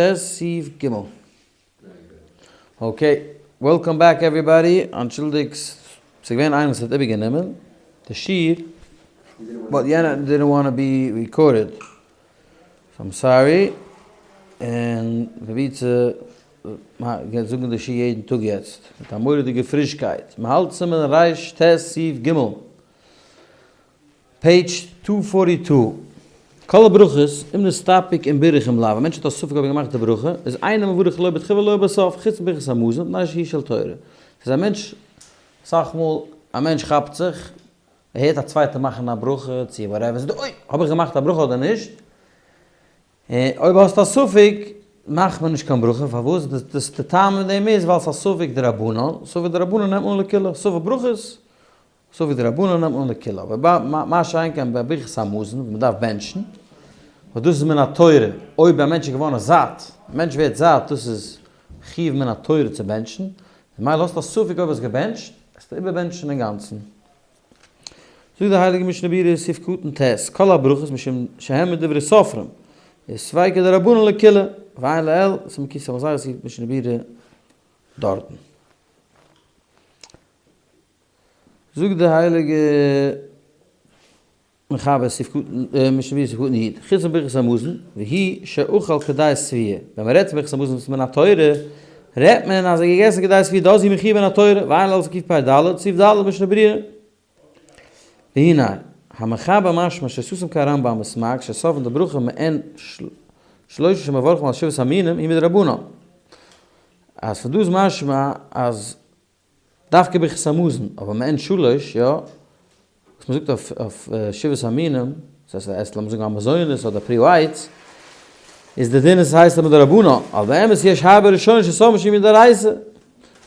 ט סעיף ג. Okay, welcome back everybody, אנטשולדיגט ס'איז געווען איינער וואס האט איבערגענומען די שיעור, but יענער didn't wanna be recorded, so I'm sorry, און פרוביר צו זאגן די שיעור יעדן טאג יעצט, מיט א מורא'דיגע פרישקייט, מ'האלט סימן ר ט סעיף ג. Page two forty two, כל הברכות, אם נסתפק אם בירך אם לאו, א מענטש האט א ספק אויב ער האט געמאכט די ברכה, איז אינו מברך לא בתחילה ולא בסוף, חוץ מברכת המזון, מפני שהיא של תורה. ס'איז א מענטש, אסאך מאל א מענטש כאפט זיך, ער הערט א צווייטער מאכן א ברכה, צו whatever, זאגט ער אוי, האב איך געמאכט א ברכה אדער נישט? און אויב האסטו א ספק, מאכט מען נישט קיין ברכה, פארוואס? די טעם אין דעם איז ווייל ס'איז א ספק דרבנן, ספק דרבנן נעמט מען לקולא, ספק ברכות אזוי ווי די רבנן נעמט מען לקולא, אבער מה שאין כן ביי ברכת המזון וואס מען דארף בענטשן, וואס דאס איז מן התורה, אויב א מענטש איז געווארן זאט, א מענטש ווערט זאט, דאס איז חיוב מן התורה צו בענטשן, ממילא האסטו א ספק אויב האסט געבענטשט, וועסטו איבערבענטשן אינגאנצן. זאגט די הייליגע משנה ברורה סעיף קטן ט', כל הברכות משום שהן מדברי סופרים, איז ספיקא דרבנן לקולא, ועיין לעיל, סימן קס"ז סעיף משנה ברורה דארטן. זאגט די הייליגע מחבר סעיף קטן, משנה ברורה סעיף קטן י', חוץ מברכת המזון, והיא שאכל כדי שביעה, ווען מען רעדט פון ברכת המזון וואס איז מן התורה, רעדט מען אז ער האט געגעסן כדי שביעה, דאס איז מחיוב מן התורה, ועיין לעיל סעיף קפ ד, סעיף ד משנה ברורה. והנה, המחבר משמע שסתם כהרמב ם וסמג שסופן די ברכה מעין שלושה שמברכים על שבעת המינים היא מדרבנן. אז פון דא איז משמע אז דווקא ברכת המזון, אבער מעין שלש, יא, וואס מען זאגט אויף אויף שבעת המינים, דאס הייסט ער עסט לאמיר זאגן א מזונות אדער פרי העץ, איז די דין עס הייסט א מדרבנן, אבל באמת יש הרבה ראשונים שסוברים שהיא מדאורייתא,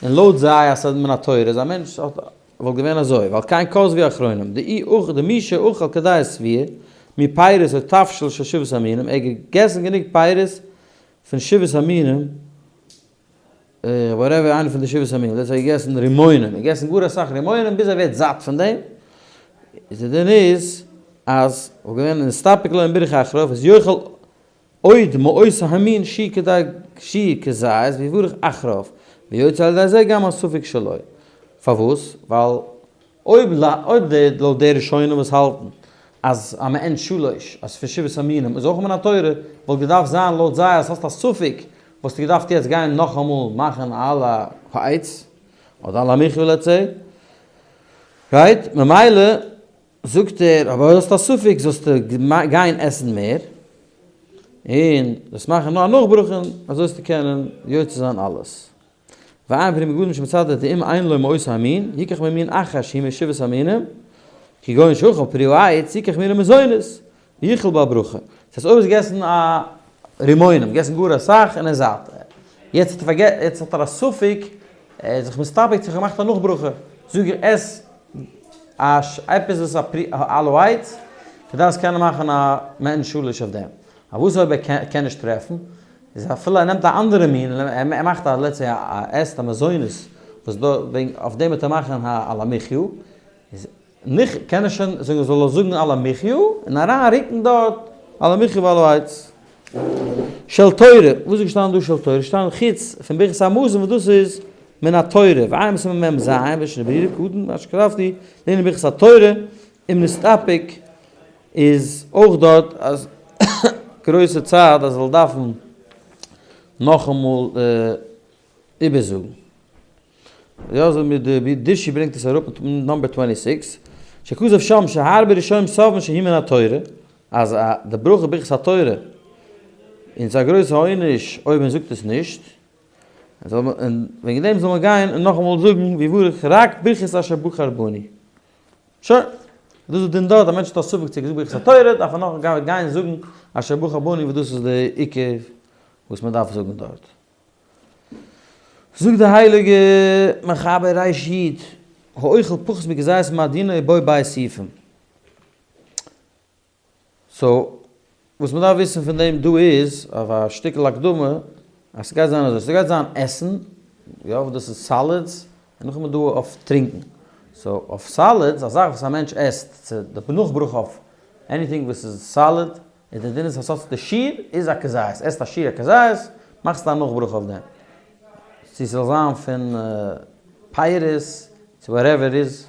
און לויט זיי אז ס'איז מן התורה איז א מענטש האט וואלט געווען אזוי, ועל כן כתבו אחרונים, דאי אכ דמי שאכל כדי שביעה, מפירות או תבשיל של שבעת המינים, ער האט געגעסן גענוג פירות פון שבעת המינים, whatever איינע פון די שבעת המינים, דאס האט געגעסן רימונים, ער האט געגעסן גאר אסאך רימונים ביז ער ווערט זאט פון דעם, איז די דין איז אז וואלט געווען נסתפק לו אם בירך אחריו איז יאכל עוד מאותו המין שיעור כדי שיעור כזית ויברך אחריו ויוצא על ידי זה גם הספק שלו, פארוואס? ווייל אויב אויב די לויט די ראשונים וואס האלטן אז א מעין שלש אז פון שבעת המינים איז אויך מן התורה וואלט געדארפט זיין לויט זיי אז האסט א ספק וואלסטו געדארפט יעצט גיין נאכאמאל מאכן על העץ אדער על המחיה let's say right ממילא זאגט ער אבער אויב האסטו א ספק זאלסטו גיין עסן מער און דאס מאכן נאר א נאכברכה אזוי זאלסטו קענען יוצא זיין אלעס. ועיין פרי מגדים שמצד דאם אין לו מאותו המין, יקח ממין אחר שהיא משבעת המינים, כגון שאכל פרי העץ יקח מן המזונות, ויכול בה ברכה. דאס הייסט אויב האסט געגעסן א רימונים, געגעסן גאר אסאך און ער איז זאט. יעצט האט ער יעצט האט ער א ספק, ער איז זיך מסתפק צו איך האב געמאכט א נאכברכה, זאג איך עס א עפעס וואס איז א פרי על העץ, כדי זאלסט קענען מאכן א מעין שלש אויף דעם. אבער וואס אויב ער קען נישט טרעפן? איז אפילו ער נעמט א אנדערע מין, ער מאכט א let's say א עסט א מזונות וואס דא וועגן אויף דעם וועט ער מאכן א על המחי', איז ניחא קען ער שוין זאגן זאל ער זאגן על המחי' און אריין רוקן דארט על המחי' ועל העץ. של תורה, וואס איז געשטאנען דא של תורה? שטאנען חוץ פון ברכת המזון וואס דאס איז מן התורה, ועיין בסימן מ ז, משנה ברורה קטן, מה שכתבתי, לענין ברכת התורה, אם נסתפק איז אויך דארט א גרויסע צייט אז זאל דארפן נאכאמאל איבערזאגן. יא אזוי מיר די דישי ברענגט עס אראפ מיט number twenty six, שכתב שם שהרבה ראשונים סוברים שהיא מן התורה, אז די ברכה ברכת התורה און ס'איז א גרויסע עונש אויב מען זאגט עס נישט, און וועגן דעם זאל מען גיין און נאכאמאל זאגן ויברך רק ברכת אשר בחר בנו. שוין, דאס איז דין דארט, א מענטש האט א ספק צו ער האט געזאגט ברכת התורה, דארף ער נאך גיין זאגן אשר בחר בנו וואס דאס איז די עיקר וואס מען דארף זאגן דארט. זאגט די הייליגע מחבר ריש י, האוכל פחות מכזית מעדנו בו ב' סעיפים. So, וואס מ'דארף וויסן פון דעם דא איז, אויף א שטיקל הקדמה, אז ס'גייט זיין אזוי, ס'גייט זיין עסן, יא, וואס דאס איז solids, און נאכדעם איז דא אויף טרינקען. So, אויף solids, א זאך וואס א מענטש עסט, צו די נאכברכה אויף anything וואס איז solid, איז די דין איז אז ס'האט די שיעור איז א כזית, עסט א שיעור א כזית. מאכסטו א נאך ברכה אויף דעם. צו ס'זאל זיין פון פירות, צו whatever איז.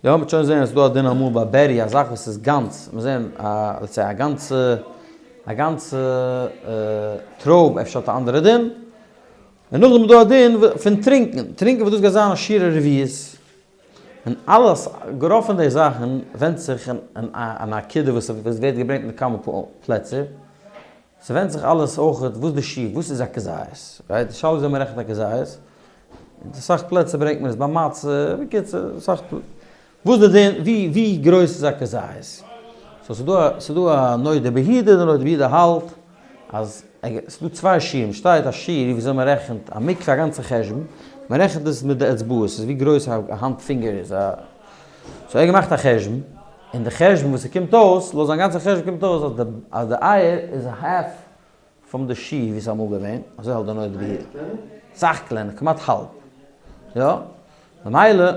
יא, מ'וועט שוין זען אז ס'דא א דין אמאל ביי berry, א זאך וואס איז גאנץ, מיר זען א, let's say א גאנצע, א גאנצע טרויב אפשר האט א אנדערע דין. און נאכדעם איז דא א דין פון טרינקען, טרינקען וואס דאס גייט זיין א שיעור רביעית. און אלעס, רוב פון די זאכן ווענדט זיך אין א נקודה וואס ווערט געברענגט אין כמה פלעצער. ס'ווענדט זיך אלעס אויך וואס די שיעור, וואס איז א כזית, right? די שאלה איז ווי מ'רעכנט א כזית. אין אסאך פלעצער ברענגט מען עס ביי מצה, בקיצור, אסאך פלעצער. וואס די דין, ווי ווי גרויס איז א כזית? so ס'דא א, ס'דא א נודע ביהודה, די נודע ביהודה האלט אז ס'דא צוויי שיעורים, שטייט א שיעור ווי אזוי מ'רעכנט א מקווה א גאנצע חשבון, מ'רעכנט עס מיט די אצבעות, ס'איז ווי גרויס א האנט פינגער איז, א so ער האט געמאכט א חשבון, און די חשבון וואס ס'קומט אויס, לויט זיין גאנצע חשבון קומט אויס אז די אז די אייער איז half פון די שיעור ווי ס'איז אמאל געווען, אזוי האלט די נודע ביהודה. סאך קלענער, כמעט האלב. יא. ממילא.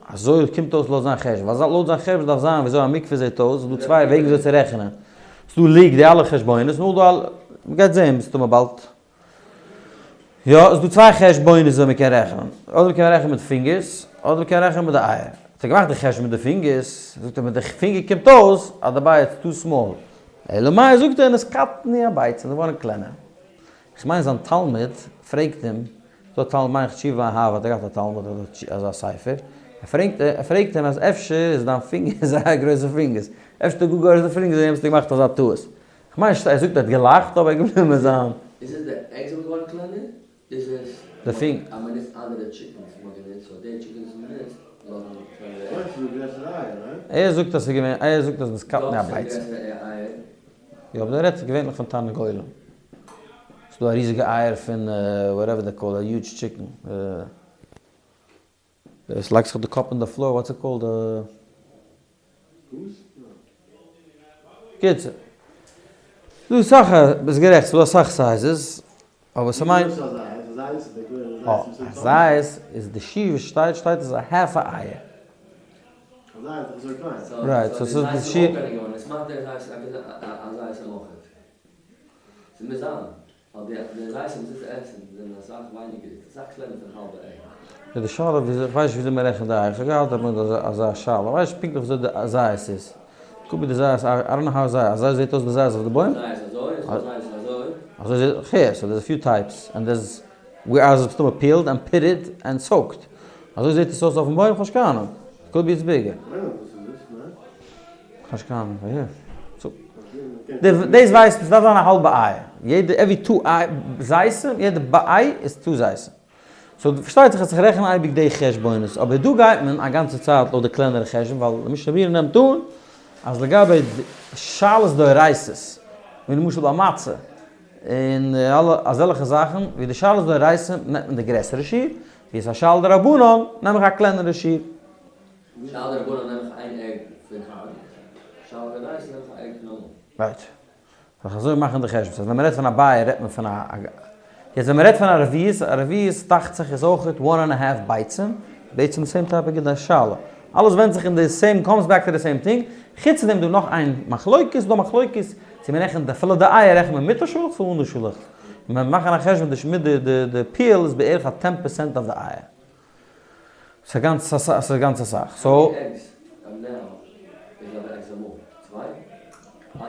אזוי קומט אויס לויט זיין חשבון, ווייל לויט זיין חשבון דארף זיין וויאזוי א מקווה זעט אויס, ס'איז דא צוויי וועגן וויאזוי צו רעכענען. ס'איז דא לוג די אלע חשבונות, נאך דא אלע, מ'גייט זען מסתמא באלד. יא, ס'איז דא צוויי חשבונות וויאזוי מ'קען רעכענען. אדער מ'קען רעכענען מיט פינגערס, אדער מ'קען רעכענען מיט די אייער. האט ער געמאכט די חשבון מיט די פינגערס, זאגט ער מיט די פינגער קומט אויס אז די ביצה איז too small. אלא מאי זאגט ער נתקטנו הביצה, איז געווארן קלענער. כ'מיין זיין תלמיד פרעגט אים, דא תלמיד מיין איך תשובה אהבה האט ער געהאט א תלמיד האט אזא ספר, ער פרעגט ער פרעגט אים אז אפשר איז דיין פינגער זייער גרויסע פינגערס, אפשר האט ער גאר גרויסע פינגערס וועגן דעם האסטו געמאכט אזא טעות. כ'מיין ער זאגט ער האט געלאכט אבער ער איז געבליבן מיט זיין. איז עס די eggs זענען געווארן קלענער? איז עס די פינג. אז מען נוצט אנדערע chickens וואס מען האט גענוצט so די chickens וואס מען נוצט לאזן קלענערע eggs? ער זאגט אז ס'איז געווען ער זאגט אז נתקטנו הביצה. יא אבער דער רעדט געווענליך פון תרנגולים. ס'איז דא א ריזיגע אייער פון whatever they call א huge chicken. עס לייגט זיך די קאפ אין די floor what's it called? קיצור. ס'דא אסאך, ביסט גערעכט ס'דא אסאך sizes, אבער ס'מיינט. א זית איז די שיעור וואס שטייט שטייט איז א half א אייער. right, so ס'איז די שיעור. ס'מוז זיין, ווייל די די זיתים וואס אונז עסן זענען אסאך ווייניגער, אסאך קלענער פון האלבע egg. איז די שאלה וויאזוי, איך ווייס נישט וויאזוי מ'רעכנט די אייער, איך האב געהאט אמאל אזא שאלה, איך ווייס נישט פונקטליך וויאזוי די זית איז, קוק ווי די זית, I don't know how זית, אזוי זעט אויס די זית אויף די בוים? זית אזוי, עס איז דא זית אזוי. אזוי זעט, איך הער, so there's a few types, and there's where ours איז מסתמא peeled and pitted and soaked, אזוי זעט עס אויס אויפן בוים? איך האב נישט קיין אהנונג, could be it's bigger. כ'האב נישט קיין אהנונג, אהער. דאס ווייסט מען, ס'דארף זיין א האלבע איי. יעדע, every two זיתים, יעדע איי איז two זיתים. so פארשטייט זיך אז איך רעכן אייביג די חשבונות, אבער דא גייט מען א גאנצע צייט לויט די קלענערע חשבון, ווייל די משנה ברורה נעמט אן אז לגבי שאלות דאורייתא'ס, ווי למשל ביי מצה, און אלע אזעלכע זאכן, ווי די שאלות דאורייתא נעמט מען די גרעסערע שיעור, ווי עס איז א שאלה דרבנן נעם איך א קלענערע שיעור. שאלה דרבנן נעם איך איין egg פון היינט, שאלה דאורייתא נעם איך א egg פון אמאל. right. זאל איך אזוי מאכן די חשבון. ס'הייסט ווען מ'רעדט פון א ביער רעדט מען פון א. יעצט ווען מ'רעדט פון א רביעית, א רביעית דאכט זיך איז אויכעט one and a half ביצים, בעצם די same topic איז די שאלה. אלעס ווענדט זיך אין די same, comes back to the same thing. חוץ פון דעם איז דא נאך איין מחלוקת, ס'דא מחלוקת צו מ'רעכנט אפילו די אייער רעכנט מען מיט א שאלעכץ אדער אן די שאלעכץ. און מ'מאכן א חשבון מיט די peel איז בערך א 10% אויף די אייער. ס'איז גאנץ ס'איז גאנץ אסאך. so.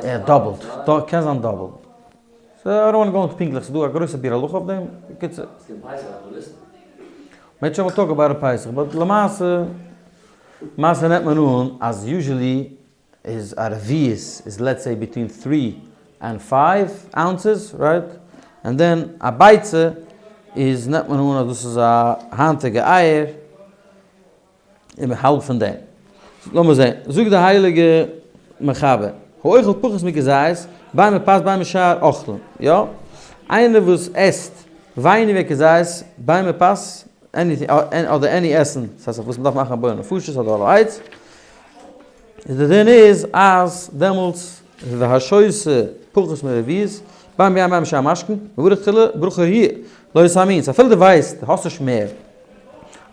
ער double ט. קען זיין double. so I don't want go into פונקטליך. ס'איז דא א גרויסע ביאור הלכה אויף דעם. בקיצור. מ'וועט שוין talk about פסח. but למעשה, למעשה נעמט מען אן אז usually איז א רביעית איז let's say between three and five ounces, right? and then א ביצה איז נעמט מען אן אז דאס איז א היינטיגע אייער, און האלב פון דעם. לאמיר זען, זאגט די הייליגע מחבר, האוכל פחות מכזית, בין מפת בין משאר אוכלים, יא? איינער וואס עסט ווייניגער כזית, בין מפת, אדער any עסן, דאס הייסט וואס מ'דארף מאכן א בורא נפשות אדער על העץ, איז די דין איז אז דעמאלטס איז והשותה פחות מרביעית, בין ביין בין משאר משקין, מברך תחילה ברכה ראויה, לאותו המין, אפילו דו ווייסט דו האסט נישט מער,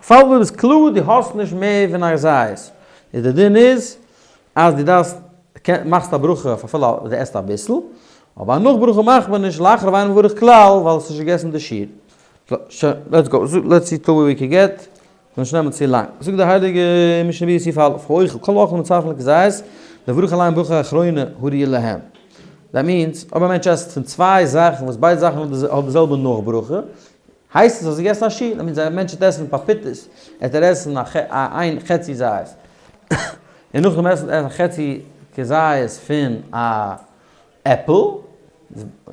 פאל דו ביסט קלאר דו האסט נישט מער פון א כזית, איז די דין איז אז דו דארפסט מאכסט א ברכה אויף אפילו דו עסט אביסל. אבער א נאך ברכה מאכט מען נישט לאחריו אינו מברך כלל ווייל עס איז נישט געגעסן די שיעור. Let's go, let's see till we can get, נישט נעמען צו לאנג. זאגט די הייליגע משנה ברורה סעיף א', האוכל כל האוכלין מצטרפין לכזית, לברך עליהם ברכה אחרונה הראויה להם. That means, אויב א מענטש עסט פון צוויי זאכן וואס ביידע זאכן האט די זעלבע נאך ברכה, הייסט עס אז ער געסן א שיעור, that means א מענטש וועט עסן פאפיטעס, עט ער עסן א איין חצי זית, און נאכדעם עסן ער א חצי כזית פון א עפל,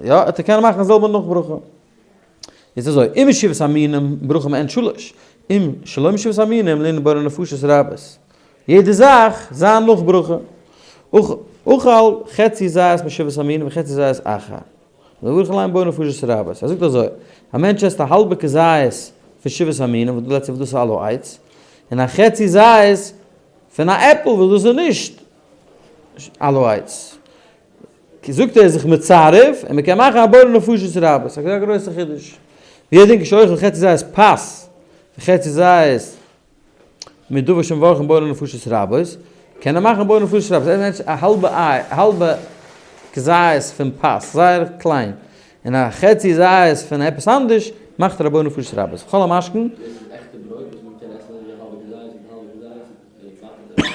יא, עט ער קענען מאכן די זעלבע נאך ברכה. איז אזוי, אם משבעת המינים ברכה מעין שלש, אם שלא משבעת המינים לענין בורא נפשות רבות. יעדע זאך זיין נאך ברכה. אכל חצי זית משבעת המינים וחצי זית אחר. מברך עליהם בורא נפשות רבות. ער זאגט אזוי, א מענטש עסט א האלבע כזית פון שבעת המינים, וואס דא לעצט וואס דאס איז על העץ, און א חצי זית פון א עפל וואס דאס איז נישט על העץ. זאגט ער זיך מצרף, און מ'קען מאכן א בורא נפשות רבות. ס'איז א גרויסע חידוש. והוא הדין כשאוכל חצי זית פת וחצי זית מדבר שמברכין בורא נפשות רבות, קען ער מאכן בורא נפשות רבות, ער עסט א האלבע איי, א האלבע כזית פון פת, זייער קליין, און א חצי זית פון עפעס אנדערש, מאכט ער א בורא נפשות רבות. וכל המשקין. דאס איז עכטע ברויט וואס מען קען עסן אזוי ווי א האלבע כזית מיט א האלבע כזית און פת.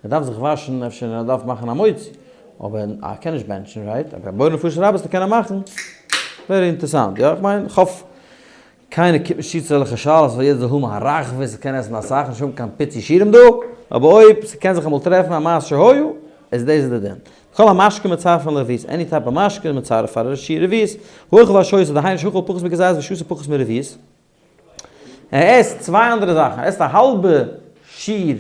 ער דארף זיך וואשן אפשר און ער דארף מאכן א מוציא, אבער ער קען נישט בענטשן right? אבער בורא נפשות רבות קען ער מאכן. Very אינטערסאנט, יא? איך מיין, כ'האף קיינער קומט נישט צו צו אזעלכע שאלות אז יעדער זאל האבן א רחבות און קענען עסן אסאך, נישט האבן קיין פיצי שיעורים דא, אבער אויב ס'קען זיך אמאל טרעפן א מעשה שהיה, איז דאס די דין. כל המשקה מצרפין לרביעית, any type of משקה איז מצרף פאר א שיעור רביעית, האוכל והשותה, דהיינו שאכל פחות מכזית ושתה פחות מרביעית. ער עסט צוויי אנדערע זאכן, ער עסט א האלבע שיעור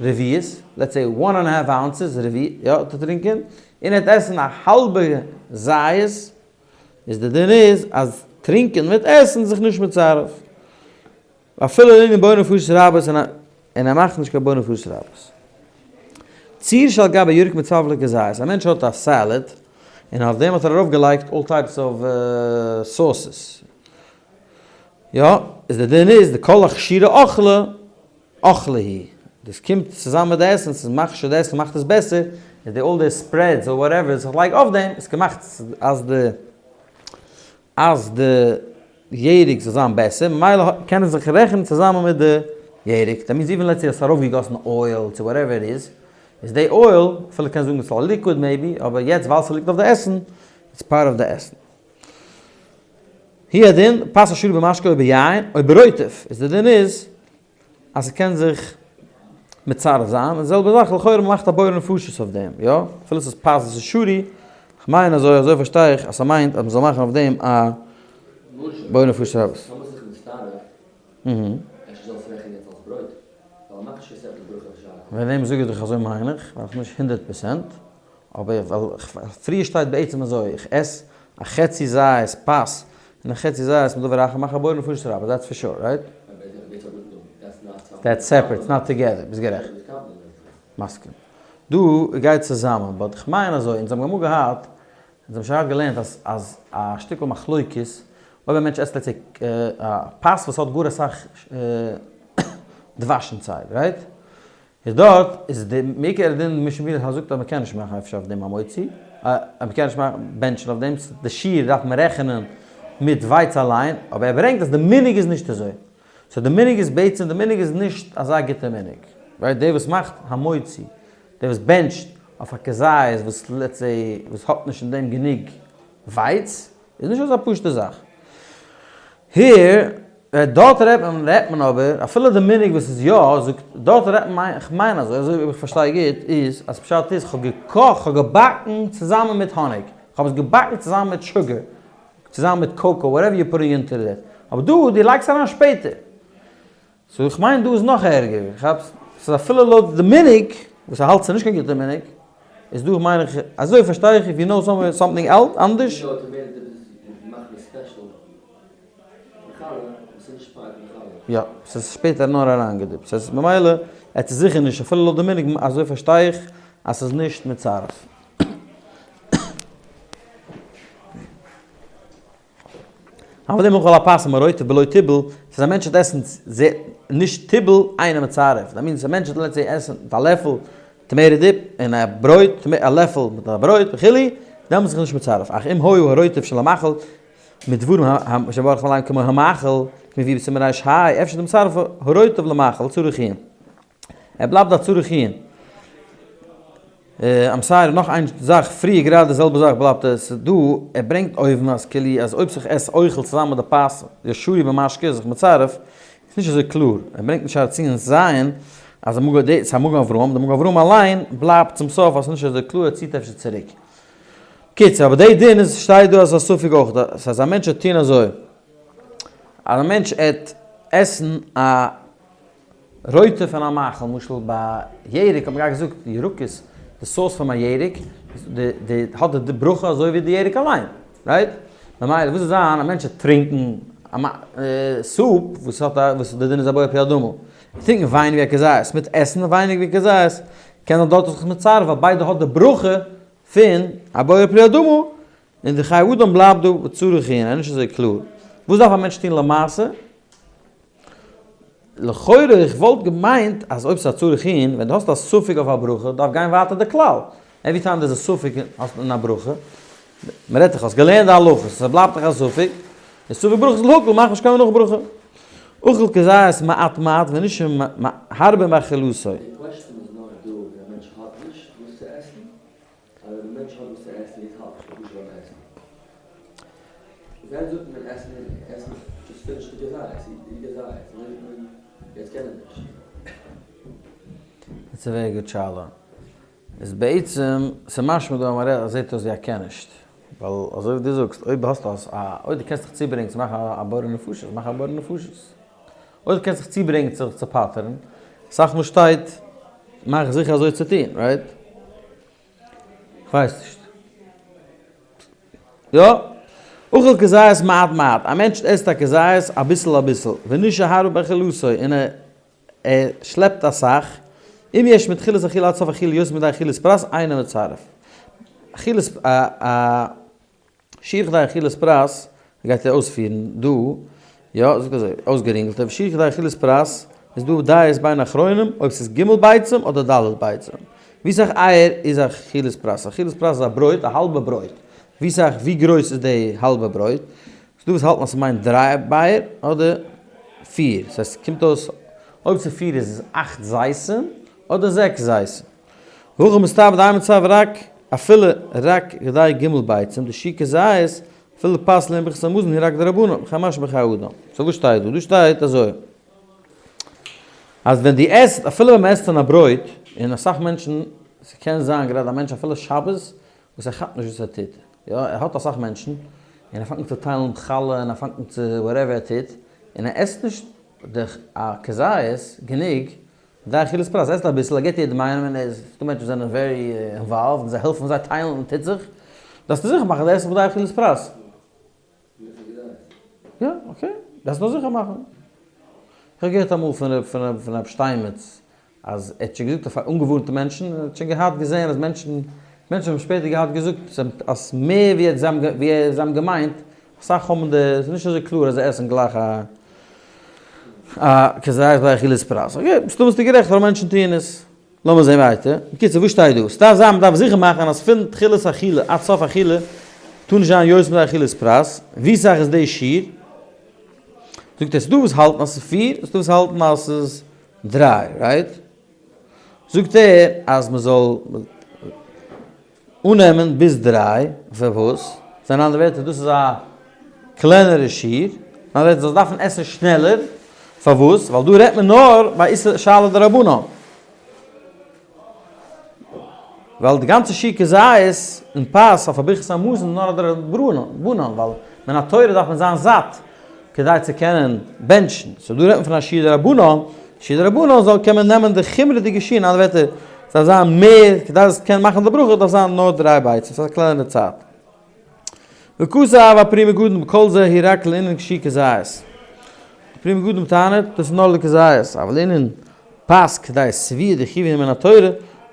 רביעית, let's say one and half ounces רביעית, יא, צו טרינקען, און ער וועט עסן א האלבע זית, איז די דין איז אז טרינקען מיט עסן איז זיך נישט מצרף, אפילו לענין בורא נפשות רבות, און ער מאכט נישט קיין בורא נפשות רבות. ציר שעל גבי ירק מצטרף לכזית, א מענטש האט א salad, און אויף דעם האט ער ארויפגעלייגט all types of sauces, יא, איז די דין איז די כל אכשירה אכלה, אכלה היא. דאס קומט צוזאמען מיט די עסן, ס'איז מכשיר די עסן מאכט עס בעסער, איז די all די spreads or whatever וואס איך לייג אויף דעם איז געמאכט אז די אז די ירק זאל זיין בעסער, ממילא קען עס זיך רעכענען צוזאמען מיט די ירק, that means even let's say האסט ארויפגעגאסן oil צו whatever it is, איז די oil, אפילו קענסט זאגן ס'איז א liquid maybe, אבער יעצט ווייל ס'ליגט אויף די עסן, it's part of די עסן. הוא הדין, פת השרוי במשקה או ביין או ברוטב, איז די דין איז אז ס'קען זיך מצרף זיין, די זעלבע זאך לכאורה מ'מאכט א בורא נפשות אויף דעם, יא? אפילו ס'איז פת וואס איז שרי, כ'מיין אזוי, אזוי פארשטיי איך אז ס'מיינט אז מ'זאל מאכן אויף דעם א בורא נפשות רבות. וועגן דעם זאג איך דיך אזוי מיין איך, ווייל כ'בין נישט 100%. אבער ווייל פריער שטייט בעצם אזוי, איך עס א חצי זית פת און א חצי זית מדבר אחר מאך א בורא נפשות רבות, that's for sure, right? That's separate, it's not together, ביסט גערעכט. מסכים. דא גייט צוזאמען, but איך מיין אזוי, אונז האבן אמאל געהאט, אונז האבן שוין געהאט געלערנט אז אז א שטיקל מחלוקת, אויב א מענטש עסט let's say א פת וואס האט גאר אסאך דבש inside, right? איז דארט איז די מעיקר הדין משום ווי ער זאגט אז מ'קען נישט מאכן אפשר אויף דעם המוציא, אז מ'קען נישט מאכן בענטשן אויף דעם, די שיעור דארף מען רעכענען מיט ווייץ אליין, אבער ער ברענגט אז די מנהג איז נישט אזוי, so די מנהג איז בעצם די מנהג איז נישט אזא גוטע מנהג, right דער וואס מאכט המוציא, דער וואס בענטשט אויף א כזית וואס let's say וואס האט נישט אין דעם גענוג ווייץ, איז נישט אזא פשוטע זאך. Here, דארט רעדט מען רעדט מען אבער, אפילו די מנהג וואס איז יא, זאגט, דארט רעדט מען, איך מיין אזוי, אזוי אויב איך פארשטיי גוט, איז אז פשט איז כ'האב געקאכט, כ'האב געבאקן צוזאמען מיט האניג, כ'האב עס געבאקן צוזאמען מיט sugar, צוזאמען מיט cocoa, whatever you putting into that, אבער דא, דו לייגסט אריין שפעטער. So איך מיין דא איז נאך ערגער, כאפסט? ס'איז אפילו לויט די מנהג, וואס ער האלט ס'איז נישט קיין גוטע מנהג, איז דא מיין איך, אזוי פארשטיי איך, if you know something else אנדערש. יא, ס'איז שפעטער נאר אריינגעדיפט, ס'איז ממילא עס איז זיכער נישט אפילו לויט די מנהג, אזוי פארשטיי איך אז ס'איז נישט מצרף. אבל אם אכל הפת עם רוטב בלא טיבול, ס'איז א מענטש וועט עסן נישט טיבול אינו מצרף, that means א מענטש וועט let's say עסן מיט א לעפל tomato dip און א ברויט, א לעפל מיט א ברויט וכו', דעמאלטס איז נישט מצרף, אך אם היה הרוטב של המאכל מדברים שמברכים עליהם כמו המאכל, כמבואר בסימן ר"ה, אפשר דמצרף הרוטב למאכל צריך עיון. ער בלייבט א צריך עיון. I'm sorry, נאך איין זאך, פריער גראדע די זעלבע זאך בלייבט עס דא, ער ברענגט אויבן אז כאילו אז אויב זיך עס אוכל צוזאמען מיט די פת, ישוי במשקה איז זיך מצרף, איז נישט אזוי קלאר, ער ברענגט נישט ארצינס זיין אז ס'איז א מגן אברהם, די מגן אברהם אליין בלייבט צום סוף אז ס'איז נישט אזוי קלאר, ער ציט אפשר צוריק. קיצור, אבער די דין איז שטייט דא אז ס'איז א ספק אויך, אז א מענטש וועט טון אזוי, אז א מענטש עט עסן א רויטע פון א מאכל, למשל ביי ירק האט מען געהאט געזאגט ירקות, די סאוס פון א ירק, די די האט די ברכה אזוי ווי די ירק אליין, right? ממילא וואס איז זיין א מענטש וועט טרינקן א סופ וואס האט א וואס די דין איז א בורא פרי האדמה, טרינקן וויין ווי א כזית מיט עסן ווייניג ווי כזית, קען זיין דארט איז זיך מצרף ווייל ביידע האט די ברכה פון א בורא פרי האדמה, און די חיי אדם בלייבט דא בצורך עיון, ער איז נישט אזוי קלאר. וואס דארף א מענטש טון למעשה? לכאורה איך וואלט געמיינט אז אויב ס'איז א צריך עיון, ווען דו האסט א ספק אויף א ברכה, דארף גיין ווייטער די כלל. every time there's א ספק אין א ברכה, מ'רעדט דאך, האסט געלערנט די הלכות, ס'בלייבט דאך א ספק, איז ספק ברכות להקל, מאך נישט קיין נאך ברכה. אכל כזית מעט מעט ונישט הרבה מאכילתו. די question איז נאר דא ווען א מענטש האט נישט וואס צו עסן, אבער ווען די מענטש האט וואס צו עסן יעצט האלט איך נישט ביים עסן. ווען זאגט מען עסן עסן just finish די כזית, די כזית, ווען זאגט מען יעצט קען ער נישט? It's a very good שאלה. איז בעצם ס'משמע דא אז מ'רעדט אז זעט אויס ווי א קען נישט. ווייל אזוי ווי דו זאגסט אויב האסטו א אויב דו קענסט דיך צוברענגען צו מאכן א בורא נפשות מאך א בורא נפשות. אויב דו קענסט זיך צוברענגען צו זיך צו פטר'ן, אסאך מאל שטייט מאך זיכער אזוי צו טון, right? כ'ווייס נישט. יא, אכל כזית מעט מעט, א מענטש עסט א כזית אביסל אביסל, ונשהה הרבה באכילתו, און ער שלעפט אסאך, אם יש מתחילת אכילה עד סוף אכילה יותר מכדי אכילת פרס, אינו מצרף. אכילת א. שיעור כדי אכילת פרס גייט ער אויספירן דא, יא, זאגט אזוי, אויסגערינגלט, אויב שיעור כדי אכילת פרס איז דא דעות בין אחרונים אויב ס'איז ג' ביצים אדער ד' ביצים. ווי סאך אייער איז אכילת פרס? אכילת פרס איז א ברויט, א האלבע ברויט. ווי סאך, ווי גרויס איז די האלבע ברויט? ס'דא וואס האלטן אז ס'מיינט דריי אייער אדער פיר. ס'הייסט ס'קומט אויס אויב ס'איז פיר איז עס אכט זיתים אדער זעקס זיתים. והכי מסתבר דאין מצרף רק אפילו רק כדי ג' ביצים דשיעור כזית אפילו פת לענין ברכת המזון היא רק דרבנן וכן משמע בחיי אדם. so וואס שטייט דא? דא שטייט אזוי אז ווען דו עסט אפילו ווען מ'עסט אין א ברויט און אסאך מענטשן ס'קען זיין גראדע א מענטש אפילו שבת וואס ער כאפט נישט וואס ער טוט יא ער האט אסאך מענטשן און ער פאנגט אן צו טיילן חלה און ער פאנגט אן צו whatever ער טוט און ער עסט נישט די א כזית גענוג די אכילת פרס עסט אביסל, ער געבט יעדעם איינעם און עס איז דא מענטשן וואס זענען very involved און זיי העלפן זיי טיילן און טוט זיך, דארפסטו זיכער מאכן אז ער עסט נאך די אכילת פרס. יא okay, דארפסט נאר זיכער מאכן. איך האב געהערט אמאל פון פון רב שטיינמעץ אז ער האט שוין געזאגט אויף אנגעווארנטע מענטשן, ער האט שוין געהאט געזען אז מענטשן, מענטשן האבן שפעטער געהאט געזאגט אז מער ווי זיי האבן געמיינט, אסאך האבן די, ס'איז נישט אזוי קלאר אז זיי עסן גלייך א א כזית ביי אכילת פרס. okay, מסתמא ביסטו גערעכט, רוב מענטשן טוען עס. לאמיר זען ווייטער. בקיצור, וואס שטייט דא? ס'דארף זיין, מ'דארף זיכער מאכן אז פון תחילת אכילה עד סוף אכילה טאר נישט זיין יותר מכדי אכילת פרס. ווי סאך איז די שיעור? זאגט ער, ס'דא וואס האלטן אז ס'איז פיר, ס'דא וואס האלטן אז ס'איז דריי, right? זאגט ער אז מ'זאל אננעמען ביז דריי, פארוואס? זיין אנדערע ווערטער דאס איז א קלענערע שיעור, אין אנדערע ווערטער זאלסט דארפן עסן שנעלער, פארוואס? ווייל דא רעדט מען נאר ביי איסור שאלה דרבנן, ווייל די גאנצע שיעור כזית און פת אויף א ברכת המזון איז נאר א דרבנן, ווייל מן התורה דארף מען זיין זאט כדי צו קענען בענטשן, so דא רעדט מען פון א שיעור דרבנן, שיעור דרבנן זאל קען מען נעמען די חומרה'דיגע שיעור, אין אנדערע ווערטער ס'דארף זיין מער, כדי זאלסט קענען מאכן די ברכה דארף זיין נאר דריי ביצים, ס'איז א קלענערע צייט. וכתב הפרי מגדים כל זה הוא רק לענין שיעור כזית. די פרי מגדים טענה'ט דאס איז נאר לכזית, אבל לענין פת כדי שביעה דחיובא מן התורה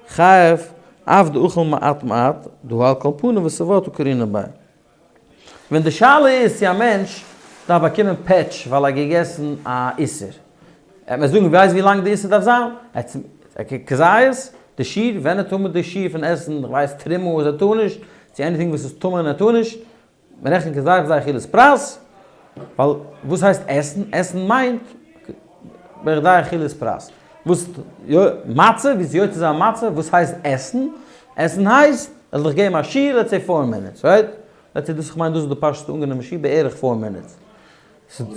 חייב אף דאכל מעט מעט, דהא על כל פנים ושבעת קרינן ביה. ווען די שאלה איז צו א מענטש דארף באקומען פעטש ווייל ער האט געגעסן א איסור, וועט מען זאגן ווייסט ווי לאנג די איסור דארף זיין? כזית, די שיעור, ווען ער טאר מיט די שיעור פון עסן, איך ווייס תרומה וואס ער טאר נישט, צו anything וואס איז טמא און ער טאר נישט, מען רעכנט כזית בכדי אכילת פרס, ווייל וואס הייסט עסן? עסן מיינט בכדי אכילת פרס. וואס מצה, ווי איז יוצא זיין מצה? וואס הייסט עסן? עסן הייסט, ער זאל דיך געבן א שיעור, let's say four minutes, right? Let's say דאס, איך מיין דאס איז די פשוט'ע אנגענומענע שיעור, בערך four minutes.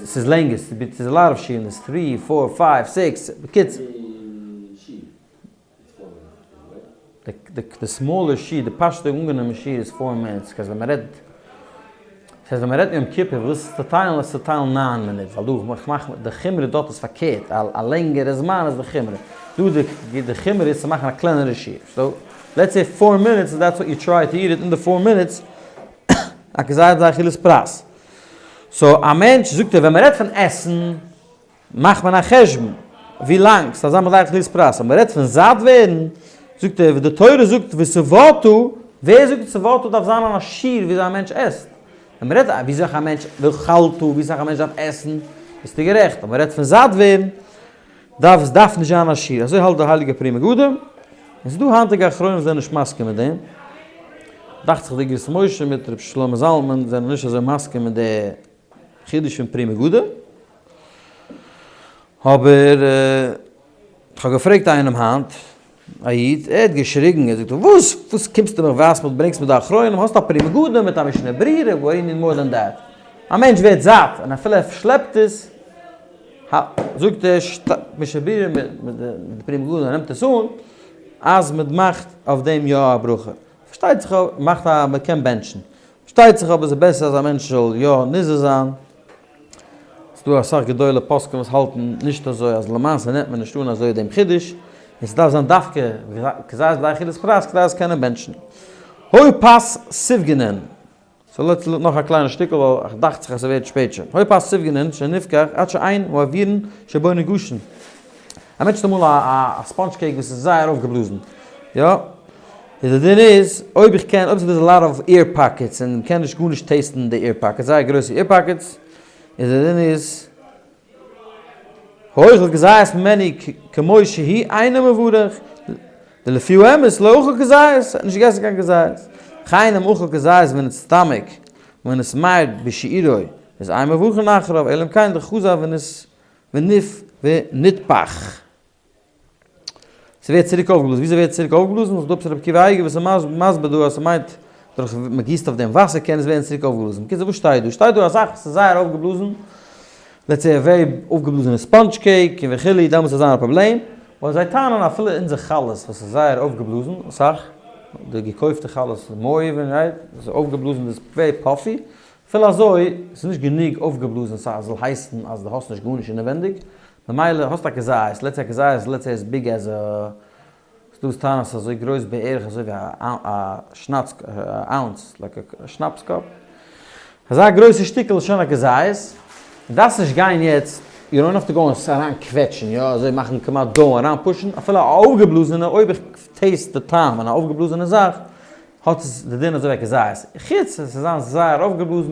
ס'איז לענגער, ס'איז a lot of שיעורים, ס'איז three, four, five, six, בקיצור. די smaller שיעור, די פשוט'ע אנגענומענע שיעור איז four minutes, 'cause ווען מ'רעדט, דאס הייסט ווען מ'רעדט יום כיפור ווילסטו עס צוטיילן, לאזט צוטיילן 9 מינוט, ווייל דא איך מאך די חומרא דארט איז פארקערט, א לענגערע זמן איז די חומרא, דא די חומרא איז צו מאכן א קלענערע שיעור, so let's say four minutes that's what you try to eat it in די four minutes, א כזית בכדי אכילת פרס. So א מענטש זאגט ער ווען מ'רעדט פון עסן מאכט מען א חשבון ווי לאנג ס'זאל זיין בכדי אכילת פרס, אבער מ'רעדט פון זאט ווערן, זאגט ער ווי די תורה זאגט ושבעת, ווער זאגט ושבעת דארף זיין אן א שיעור וויאזוי א מענטש עסט? ווען מ'רעדט ווי סאך א מענטש ואכלת, ווי סאך א מענטש דארף עסן, ביסטו גערעכט, אבער מ'רעדט פון זאט ווערן, דארף עס דארף נישט זיין א שיעור, אזוי האלט דער הייליגער פרי מגדים, און ס'איז דא היינטיגע אחרונים וואס זענען נישט מסכים מיט דעם, דאכט זיך די אגרות משה מיט ר' שלמה זלמן זענען נישט אזוי מסכים מיט די חידוש פון פרי מגדים, אבער כ'האב געפרעגט איינעם היינט, א איד, ער האט געשריגן, ער זאגט, וואס, וואס קומסטו מיך ווייזן, וואס ברענגסט מיר די אחרונים, האסט א פרי מגדים מיט א משנה ברורה, what you need more than that? א מענטש ווערט זאט, און אפילו ער שלעפט עס, זאגט ער, משנה ברורה מיט די פרי מגדים, ער נעמט עס אן, אז מען מאכט אויף דעם יא א ברכה. פארשטייט זיך מאכט א, מען קען בענטשן. פארשטייט זיך אבער עס איז בעסער אז א מענטש זאל יא נזהר זיין. ס'איז דא אסאך גדולי פוסקים וואס האלטן נישט אזוי אז למעשה נעמט מען נישט אן אזוי דעם חידוש, און ס'דארף זיין דווקא כזית בכדי אכילת פרס כדי עס קענען בענטשן. היה פת סופגנין. So let's נאך א קליינע שטיקל ווייל איך דאכט זיך אז ס'ווערט שפעט שוין. היה פת סופגנין שנפקח עד שאין האווירין שבו נגושין. א מענטש האט אמאל א sponge cake וואס איז זייער אויפגעבלאזן. יא. איז די דין איז אויב איך קען אויב ס'איז דא a lot of air pockets און מ'קען נישט גארנישט taste ן די air pockets זייער גרויסע air pockets איז די דין איז האוכל כזית ממנו כמו שהיא אינו מברך דלפי האמת לא אכל כזית, ער האט נישט געגעסן קיין כזית. וכן אם אכל כזית ונצטמק ונתמעט בשיעורו איז אין מברכין אחריו אלא אם כן דחזר ונפ ונתפח. ס'ווערט צוריק אויפגעבלאזן. וויאזוי ווערט צוריק אויפגעבלאזן? ס'איז דא עפעס רבי עקיבא אייגער וואס איז מסביר דא אז ס'מיינט דורך מ'גיסט אויף דעם וואסער קען עס ווערן צוריק אויפגעבלאזן. בקיצור וואס שטייט דא? שטייט דא א זאך וואס איז זייער אויפגעבלאזן, let's say א very אויפגעבלאזענע sponge cake און וכו', דעמאלטס וועט זיין א פראבלעם. ווייל זיי טענה'ן אפילו אונזער חלות וואס איז זייער אויפגעבלאזן, אסאך די געקויפטע חלות more even right, איז אויפגעבלאזן דאס very puffy, אפילו אזוי ס'איז נישט גענוג אויפגעבלאזן סא עס זאל הייסן אז דו האסט נישט גארנישט אינעווענדיג, ממילא האסט א כזית, let's say א כזית let's say as big as a, ס'דא וואס טענה'ן אז ס'איז אזוי גרויס בערך אזוי ווי א שנאפס ounce, like א schnapps cup, אזא גרויסע שטיקל איז שוין א כזית, דו דארפסט נישט גיין יעצט, you don't have to go עס אריין קוועטשן, יא אזוי מאכן כמעט dough אריין push ן, אפילו א אויפגעבלאזענע, אויב איך taste די טעם פון א אויפגעבלאזענע זאך, האט עס די דין אזוי ווי א כזית, חוץ עס איז זיין זייער אויפגעבלאזן,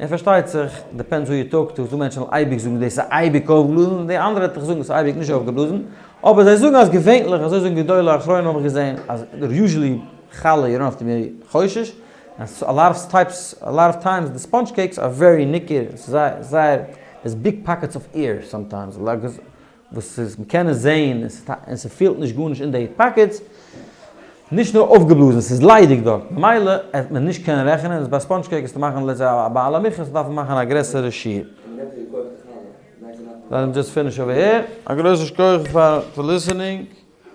און פארשטייט זיך, depends who you talk to, ס'דא מענטשן וועלן אייביג זאגן דאס איז אייביג אויפגעבלאזן, און די אנדערע וועט דיך זאגן עס איז אייביג נישט אויפגעבלאזן, אבער זיי זאגן אז געווענליך, אזוי זאגן גדולי האחרונים האב איך געזען, אז usually חלה you don't have to be חושש, און a lot of types, a lot of times די sponge cakes are very ניכר, ס'איז זייער זייער, there's big pockets of air sometimes, וואס איז מ'קען עס זעהן און ס'פילט נישט גארנישט אין די pockets, נישט נאר אויפגעבלאזן, ס'איז ליידיג דארט, ממילא העט מען נישט קענען רעכענען, איז ביי sponge cake עס צו מאכן let's say א בעל המכס דארף מען מאכן א גרעסערע שיעור. Let me just finish over here. א גרויסן שכוח פאר listening.